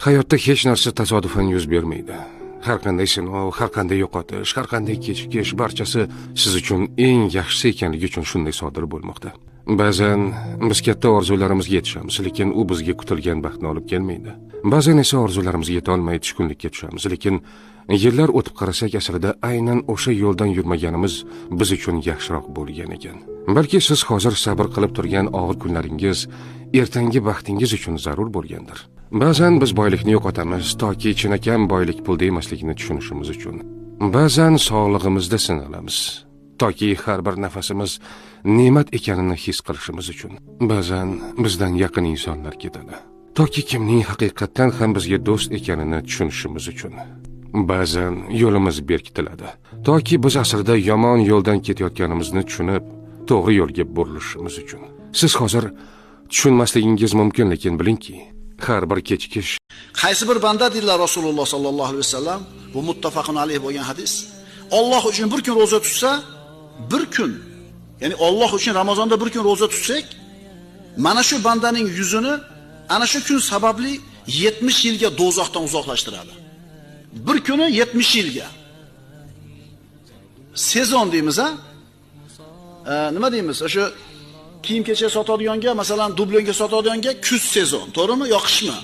Hayotda hech narsa tasodifan yuz bermaydi. Har qanday sinov, har qanday yo'qotish, har qanday kechikish barchasi siz uchun eng yaxshisi ekanligi uchun shunday sodir bo'lmoqda. Ba'zan biz katta orzularimizga yetishamiz, lekin u bizga kutilgan baxtni olib kelmaydi. Ba'zan esa orzularimizga yeta olmay tushkunlikka tushamiz, lekin yillar o'tib qarasak, aslida aynan o'sha yo'ldan yurmaganimiz biz uchun yaxshiroq bo'lgan ekan. Balki siz hozir sabr qilib turgan og'ir kunlaringiz ertangi baxtingiz uchun zarur bo'lgandir. Ba'zan biz boylikni yo'qotamiz, toki chinakam boylik pulda emasligini tushunishimiz uchun. Ba'zan sog'lig'imizda sinalamiz, toki har bir nafasimiz ne'mat ekanini his qilishimiz uchun. Ba'zan bizdan yaqin insonlar ketadi, toki kimning haqiqatdan ham bizga do'st ekanini tushunishimiz uchun. Ba'zan yo'limiz berkitiladi, toki biz aslida yomon yo'ldan ketayotganimizni tushunib, to'g'ri yo'lga burilishimiz uchun. Siz hozir tushunmasligingiz mumkin, lekin bilingki, har bir kechikish. Qaysi bir banda dedilar Rasululloh sallallohu alayhi vasallam, bu muttafaqun alayh bo'lgan hadis. Alloh uchun bir kun roza tutsa, bir kun, ya'ni Alloh uchun Ramazonda bir kun roza tutsak, mana shu bandaning yuzini ana shu kun sababli 70 yilga do'zaxdan uzoqlashtiradi. Bir kuni 70 yilga. Sezon deymiz, ha? Nima deymiz? O'sha kiyim-kechak sotadiganga, masalan, dublyonka sotadiganga kuz sezon, to'g'rimi yo qishmi?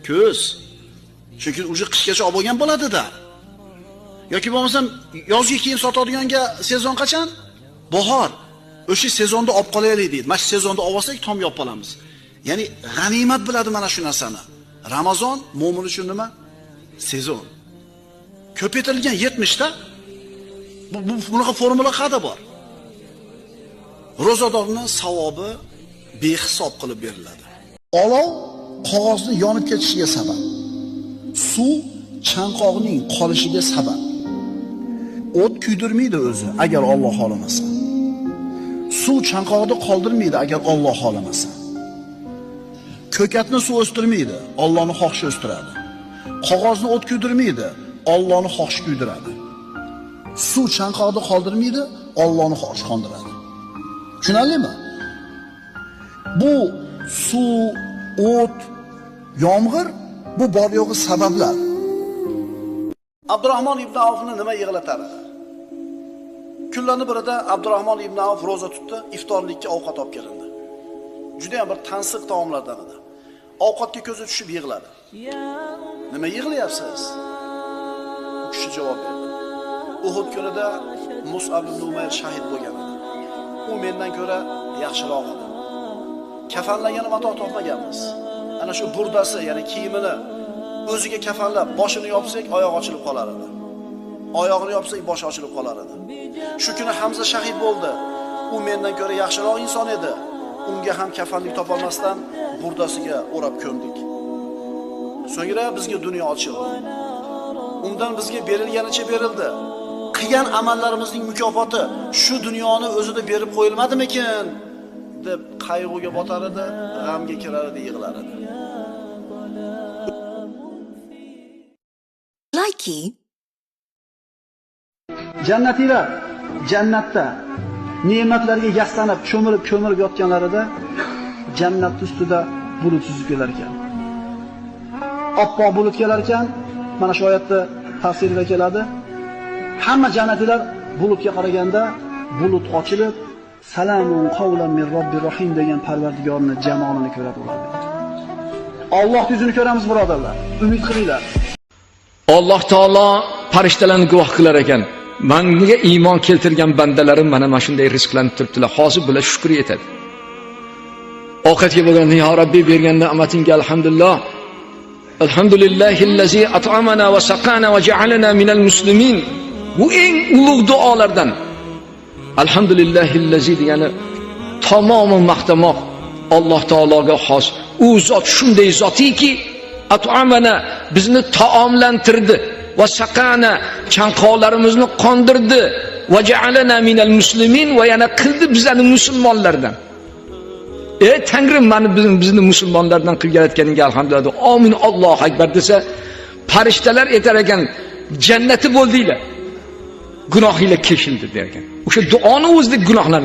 Kuz. Chunki o'sha qishgacha olib bo'lgan bo'ladi-da. Yoki bo'lmasam yozgi kiyim sotadiganga sezon qachon? Bahor. O'sha sezonda olib qolaylik deydi. Mana shu sezonda olib olsak tom yopib qolamiz. Ya'ni g'animat biladi mana shu narsani. Ramazon mo'min uchun nima? Sezon. Ko'paytirilgan 70 ta bu bunaqa formula qayerda bor? Ro'zadorning savobi behisob qilib beriladi. Olov qog'ozni yonib ketishiga sabab. Suv chanqoqning qolishiga sabab. O't kuydirmaydi o'zi agar Alloh xohlamasa. Suv chanqoqni qoldirmaydi agar Alloh xohlamasa. Ko'katni suv o'stirmaydi, Allohning xohishi o'stiradi. Qog'ozni o't kuydirmaydi, Allohning xohishi kuydiradi. Suv chanqoqni qoldirmaydi, Allohning xohishi qondiradi. Tushunarlimi? Bu suv, o't, yomg'ir bu bor yo'g'i sabablar. Abdurrahmon ibn Avfni nima yig'latar edi? Kunlarning birida Abdurrahmon ibn Avf roza tutdi, iftorlikka ovqat olib kelindi. Juda ham bir tansiq taomlardan edi. Ovqatga ko'zi tushib yig'ladi. Nima yig'layapsiz? U kishi javob berdi. Uhud kunida Mus'ab ibn Umayr shahid bo'lgan edi. U mendan ko'ra yaxshiroq edi. Kafanlagani mato topmaganmiz. Ana shu burdasi, ya'ni kiyimini o'ziga kafanlab, boshini yopsak, oyoq ochilib qolar edi. Oyog'ini yopsak, boshi ochilib qolar edi. Shu kuni Hamza shahid bo'ldi. U mendan ko'ra yaxshiroq inson edi. Unga ham kafanlik topolmasdan burdasiga o'rab ko'mdik. So'ngra bizga dunyo ochildi. Undan bizga berilganicha berildi. Qilgan amallarimizning mukofoti shu dunyoni o'zida berib qo'yilmadimikin deb qayg'uga botar edi, g'amga kirar edi, yig'lar edi. Likey. Jannatiylar jannatda ne'matlarga yastanib, cho'milib yotganlarida jannat ustida bulut suzib kelar ekan. Oppoq bulut kelar ekan, mana shu oyatda tafsirida keladi. Hamma jannatiylar bulutga qaraganda bulut ochilib, salamun qavlan min robbir rohim degan Parvardigorning jamolini ko'radi ular. Alloh yuzini ko'ramiz birodarlar. Umid qilinglar. Alloh taolo farishtalarni guvoh qilar ekan. Menga iymon keltirgan bandalarim mana shunday rizqlanib turibdilar. Hozir bular shukr etadi. Ovqatga bo'lganda ya Rabbi bergan ne'matingga alhamdulillah. Alhamdulillahillazi at'amana va saqana va ja'alana minal muslimin. Bu eng ulug' duolardan. Alhamdulillahillazi degani tamomi maqtamoq Alloh taologa xos. U zot shunday zotiki, at'amana bizni taomlantirdi va saqana chanqoqlarimizni qondirdi va ja'alana minal muslimin va yana qildi bizlarni musulmonlardan. Ey Tangrim, meni bizni musulmonlardan qilib yaratganingga alhamdulillah. Amin, Allohu akbar desa, farishtalar aytar ekan, jannati bo'ldinglar. Gunohinglar kechildi der ekan. O'sha duoni o'zida gunohlar.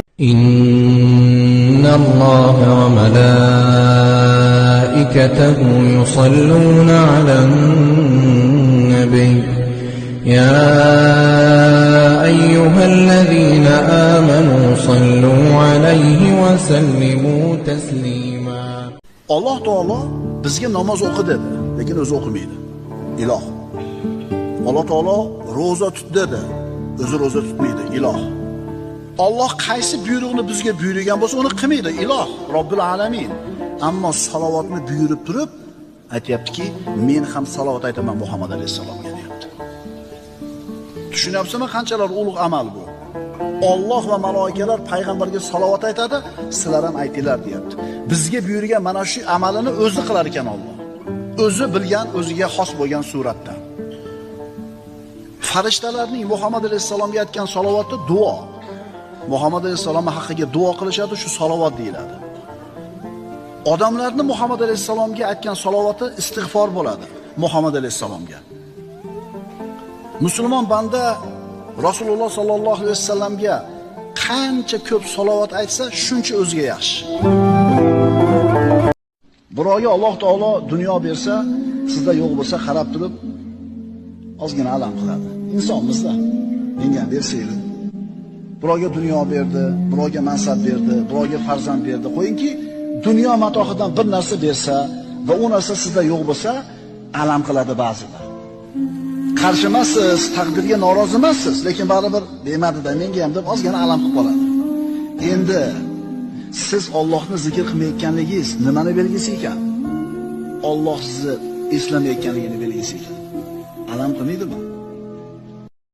Innalloha va malaikatahu وملائكته يصلون على النبي يا أيها الذين آمنوا صلوا عليه وسلموا تسليما. Alloh taolo bizga namoz o'qi dedi, lekin o'zi o'qimaydi. Iloh. Alloh taolo roza tut dedi, o'zi roza tutmaydi. Iloh. Alloh qaysi buyruqni bizga buyurgan bo'lsa, uni qilmaydi. Iloh, Robbil alamin. Ammo salovatni buyurib turib aytayaptiki, men ham salovat aytaman Muhammad alayhisalomga deyapti. Tushunyapsizmi qanchalar ulug' amal bu? Alloh va maloikalar payg'ambarga salovat aytadi, sizlar ham aytinglar deyapti. Bizga buyurgan mana shu amalini o'zi qilar ekan Alloh. O'zi bilgan, o'ziga xos bo'lgan suratda. Farishtalarning Muhammad alayhisalomga aytgan salovati duo. Muhammad alayhissalom haqqiga duo qilishadi, shu salovat deyiladi. Odamlarni Muhammad alayhissalomga aytgan salovati istig'for bo'ladi Muhammad alayhissalomga. Musulmon banda Rasululloh sallallohu alayhi vasallamga qancha ko'p salovat aytsa, shuncha o'ziga yaxshi. Birovga Alloh taolo dunyo bersa, sizda yo'q bo'lsa, qarab turib ozgina alam qiladi. Insonmizda. Menga bersa edi. Birovga dunyo berdi, birovga mansab berdi, birovga farzand berdi. Qo'yingki, dunyo matohidan bir narsa bersa va u narsa sizda yo'q bo'lsa, alam qiladi ba'zilar. Qarshi emassiz, taqdirga norozi emassiz, lekin baribir bermadi-da menga ham deb ozgina alam qilib qoladi. Endi siz Allohni zikr qilmayotganligingiz nimani belgisi ekan? Alloh sizni eslamayotganligini belgisi ekan. Alam qilmaydimi?